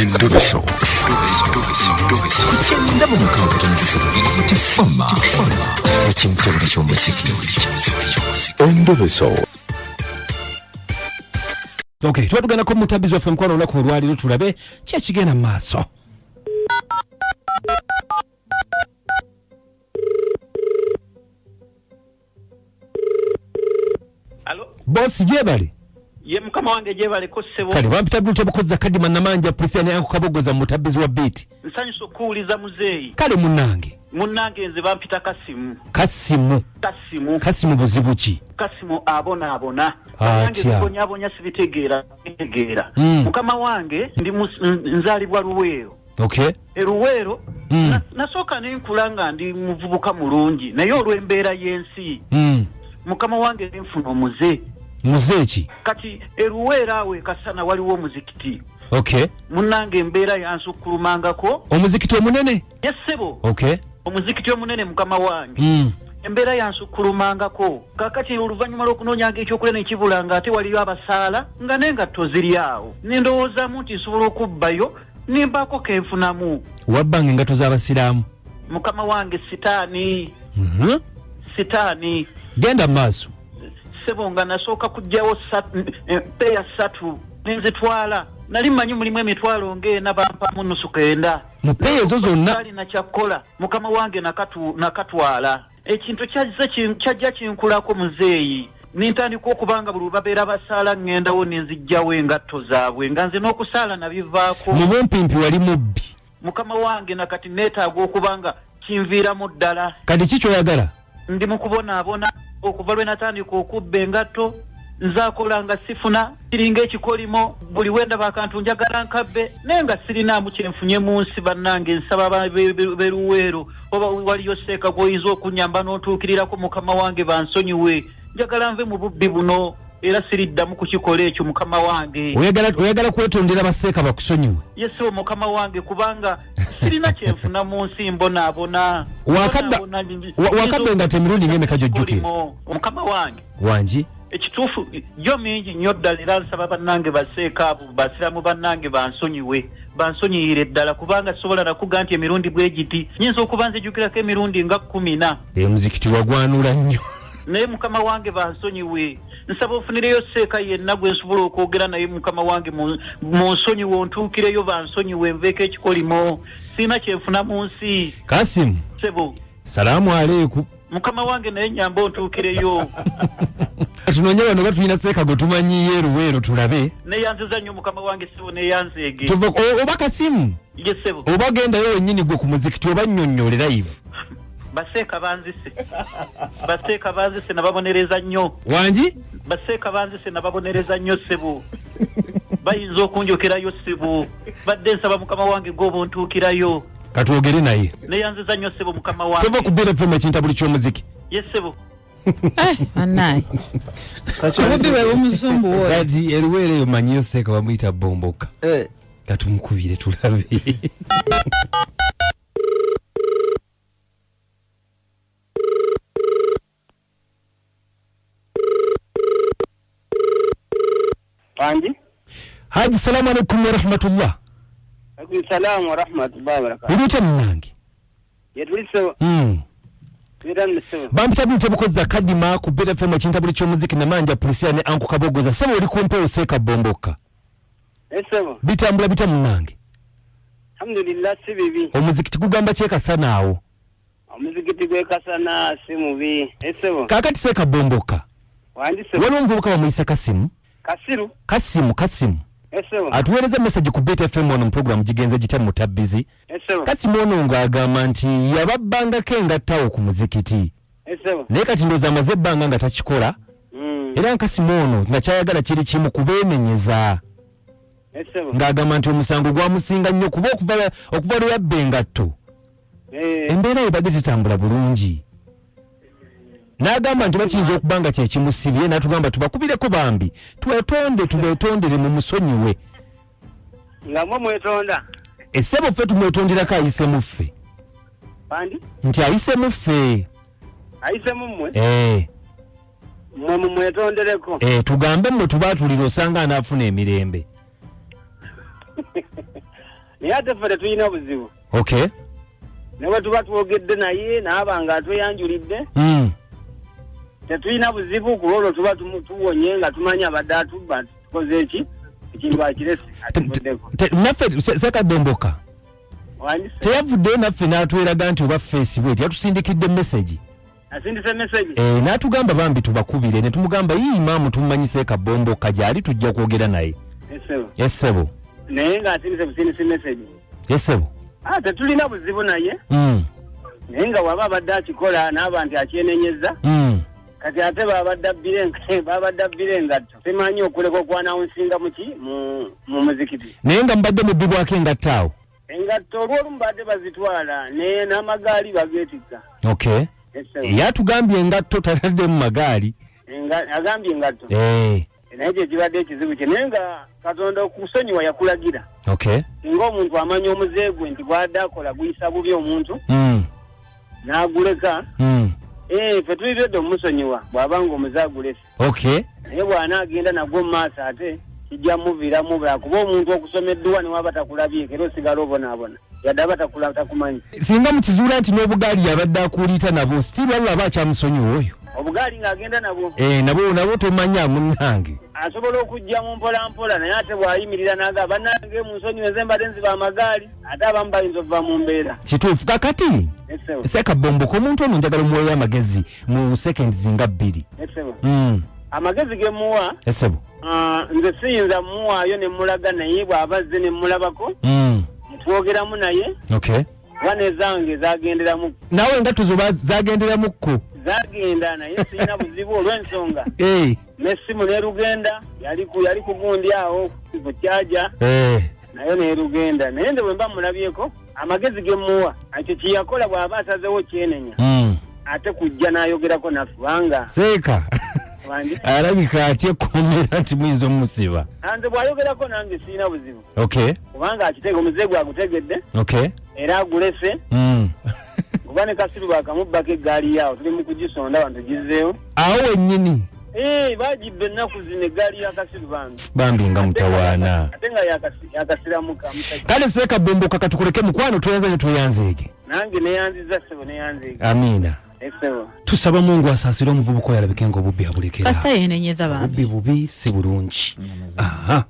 Endobeso. Ku kyenda mu mukaaga tono ssatu tifama ekintobole ky'omuziki. Endobeso. Okay, tuba tugendako mutabizi waffe mukwano olunaku olwaliro tulabe ki ekigenda mu maaso. Alo, Bosi gyebale. Ye mukama wange gyebaleko ssebo. Kale bampita Bruce Bukozza Kadima Namanja Priscilla ne Anko Kabogoza mutabizi wa beat. Nsanyusa okuwuliza muzeeyi. Kale munnange. Munnange nze bampita Kasimu. Kasimu. Kasimu. Kasimu buzibu ki? Kasimu abonaabona. Atya? Nange bibonyaabonya sibitegeera bitegeera. Mukama wange ndi nzaalibwa Luweero. Okay. E Luweero nasooka ne nkula nga ndi muvubuka mulungi naye olw'embeera y'ensi mukama wange ne nfuna omuze. Muze ki? Kati e Luweero awo e Kasana waliwo omuzikiti. Okay. Munnange embeera yansukkulumangako. Omuzikiti omunene? Ye ssebo. Okay. Omuzikiti omunene mukama wange. Embeera yansukkulumangako. Kaakati oluvannyuma lw'okunoonyanga ekyokulya ne kibula nga ate waliyo abasaala nga n'engatto ziri awo. Ne ndowoozaamu nti nsobola okubbayo ne mbaako ke nfunamu. Wabbanga engatto z'abasiraamu? Mukama wange sitaani. Sitaani. Genda mu maaso. Ssebo nga nasooka kuggyawo peya ssatu ne nzitwala. Nali mmanyi mulimu emitwalo ng'ena bampaamu nusu kenda. Mu peya ezo zonna? Saalina kya kukola. Mukama wange nakatwala. Ekintu kyajja kinkulako muzeeyi. Ne ntandika okuba nga buli lwe babeera basaala ŋŋendawo ne nziggyawo engatto zaabwe nga nze n'okusaala nabivaako. Mu bumpimpi wali mubbi. Mukama wange nakati neetaaga okuba nga kinviiramu ddala. Kati ki ky'oyagala? Ndi mu kubonaabona okuva lwe natandika okubba engatto. Nze akola nga sifuna, kiringa ekikolimo, buli we ndaba akantu njagala nkabbe naye nga sirinaamu kye nfunye mu nsi. Bannange nsaba b'e Luweero oba waliyo seeka gw'oyinza okunnyamba n'ontuukirirako mukama wange bansonyiwe. Njagala nve mu bubbi buno era siriddamu kukikola ekyo mukama wange. Oyagala kwetondera baseeka bakusonyiwe? Ye ssebo mukama wange, kubanga sirina kye nfuna mu nsi, mbonaabona. Wakabba engatto emirundi ng'emeka gy'ojjukira? Mukama wange. Wangi? Ekituufu gyo mingi nnyo ddala era nsaba bannange baseeka abo basiraamu bannange bansonyiwe. Bansonyiyire ddala kubanga sisobola nakuga nti emirundi bwe giti. Nnyinza okuba nzijukirako emirundi nga 10. Omuzikiti wagwanula nnyo. Naye mukama wange bansonyiwe. Nsaba ofunireyo seeka yenna gwe nsobola okwogera naye mukama wange munsonyiwe ontuukireyo bansonyiwe nveeko ekikolimo. Sirina kye nfuna mu nsi. Kasimu. Ssebo. Salaamu aleikum. Mukama wange naye nnyamba ontuukireyo. Tunoonye wano oba tulina seeka gwe tumanyiiyo e Luweero tulabe. Neeyanziza nnyo mukama wange ssebo neeyanzeege. Tuva oba Kasimu. Ye ssebo. Oba gendayo wennyini gwe ku muzikiti oba nnyonnyole live. Baseeka banzise. Baseeka banzise nababonereza nnyo. Wangi? Baseeka banzise nababonereza nnyo ssebo. Bayinza okunjokerayo ssebo. Badde nsaba mukama wange gw'oba ontuukirayo. Katwogere naye. Neeyanziza nnyo ssebo mukama wange. Tova ku Beat FM ekintabuli ky'omuziki. Ye ssebo. Annaye. Obubbi bwe bumusumbuwa oyo. Kati e Luweero eyo manyiyo seeka bamuyita Bomboka. Katumukubire tulabe. Wangi? Haji, salamu alaikum wa rahmatullah. Alaikum salamu wa rahmatullahi wa barakatuh. Uli otya munnange? Ye tuli ssebo. Tubeera nno ssebo. Bampita Bintu Bukozza Kadima ku Beat FM ekintabuli ky'omuziki Namanja Priscilla ne Anko Kabogoza. Ssebo oli ku mpewo seeka Bomboka. Ssebo. Bitambula bitya munnange? Alhamdulillah si bibi. Omuzikiti gugamba ki e Kasana awo? Omuzikiti gw'e Kasana si mubi. Ssebo. Kaakati seeka Bomboka. Wangi ssebo. Waliwo omuvubuka bamuyisa Kasimu. Kasiru? Kasimu, Kasimu. Ssebo. Atuweereza message ku Beat FM wano mu program gigenze gitya mu Mutabbizi. Ssebo. Kasimu ono ng'agamba nti yababbangako engatto awo ku muzikiti. Ssebo. Naye kati ndowooza amaze ebbanga nga takikola. Era Kasimu ono nga ky'ayagala kiri kimu kubeenenyeza. Ssebo. Ng'agamba nti omusango gwamusinga nnyo kuba okuva lwe yabba engatto. Embeera ebadde tetambula bulungi. N'agamba nti bakiyinza okuba nga kye kimusibye, n'atugamba tubakubireko bambi twetonde tubetondere mumusonyiwe. Nga mwe mwetonda? Essebo ffe tumwetonderako ayise mu ffe. Bandi? Nti ayise mu ffe. Ayise mu mmwe? Mmwe mumwetondereko. Tugambe mmwe tubaatulire osanga anaafuna emirembe. Naye ate ffe tetulina buzibu. Okay. Ne bwe tuba twogedde naye naaba nga atweyanjulidde, tetulina buzibu, ku lwolwo tuba tuwonye nga tumanyi abadde atubba tukoze eki, ekintu akirese akivuddeko. Naffe Sekabomboka teyavuddeyo naffe n'atweraga nti oba feesi bweti, yatusindikidde message. Asindise message? N'atugamba bambi tubakubire, ne tumugamba yii imaamu tumumanyi Sekabomboka gy'ali, tujja kwogera naye. Essebo. Naye ng'asindise busindisi message. Essebo. Tetulina buzibu naye. Naye nga waba abadde akikola n'aba nti akyenenyeza. Kati ate babadde abbira engatto. Simanyi okuleka okwanawunsinga muki mu muzikiti. Naye nga mubadde mubbibwako engatto awo. Engatto olw'olumu badde bazitwala naye n'amagaali bageetikka. Okay. Yatugambye engatto tatadde mu magaali. Agambye engatto. Naye kye kibadde ekizibu kye, naye nga Katonda okusonyiwa yakulagira. Okay. Ng'omuntu amanya omuze gwe nti bw'adde akola guyisa bubi omuntu. N'aguleka. Ffe tuliredde omusonyiwa bw'aba ng'omuze agulese. Okay. Naye bw'anaagenda nagwo mu maaso ate kijja muviiramu lwakuba omuntu okusoma edduwa ne waba takulabyeko era osigala obonaabona. Yadde aba takumanyi. Singa mukizuula nti n'obugaali yabadde akuliita nabwo, still waliwo aba akyamusonyiwa oyo. Obugaali ng'agenda nabwo. Nabwo tomanya munnange. Asobola okujja mu mpola mpola naye ate bw'ayimirira n'agamba bannange munsonyiwe nze mbadde nziba amagaali, ate abamu bayinza okuva mu mbeera. Kituufu. Kakati Sekabomboka omuntu ono njagala omuweeyo amagezi mu seconds nga 2. Amagezi ge muwa. Essebo. Nze siyinza muwaayo ne mulaga naye bw'aba azze ne mulabako. Twogeramu naye. Okay. Kuba n'ezange zagenderamu. Naawe engatto zo zagenderamukko. Zagenda naye sirina buzibu olw'ensonga. N'essimu n'erugenda yali kugundi awo ku kyaja. Nayo n'erugenda. Naye nze bwe mba mulabyeko amagezi ge muwa ekyo kye yakola bw'aba asazeewo kyenenya. Ate kujja n'ayogerako naffe kubanga Seeka alabika atya ekkomera nti muyinza omusiba. Nze bw'ayogerako nange sirina buzibu. Okay. Kubanga akitege omuze gwe agutegedde. Okay. Era agulese. Kuba ne Kasiru bakamubbako eggaali yaawo tuli mu kugisonda abantu gizzeewo. Awo wennyini. Bagibba ennaku zino eggaali ya Kasiru bambi. Bambi nga mutawaana. Ate nga yakasiramuka. Kale Sekabomboka katukuleke mukwano, tweyanza ne tweyanzeege. Nange neyanziza ssebo, neyanzeege. Amiina. Tusaba Mungu asaasire omuvubuka oyo alabike ng'obubbi abulekera. Kasita yeenenyeza bambi. Obubbi bubi si bulungi. Aha.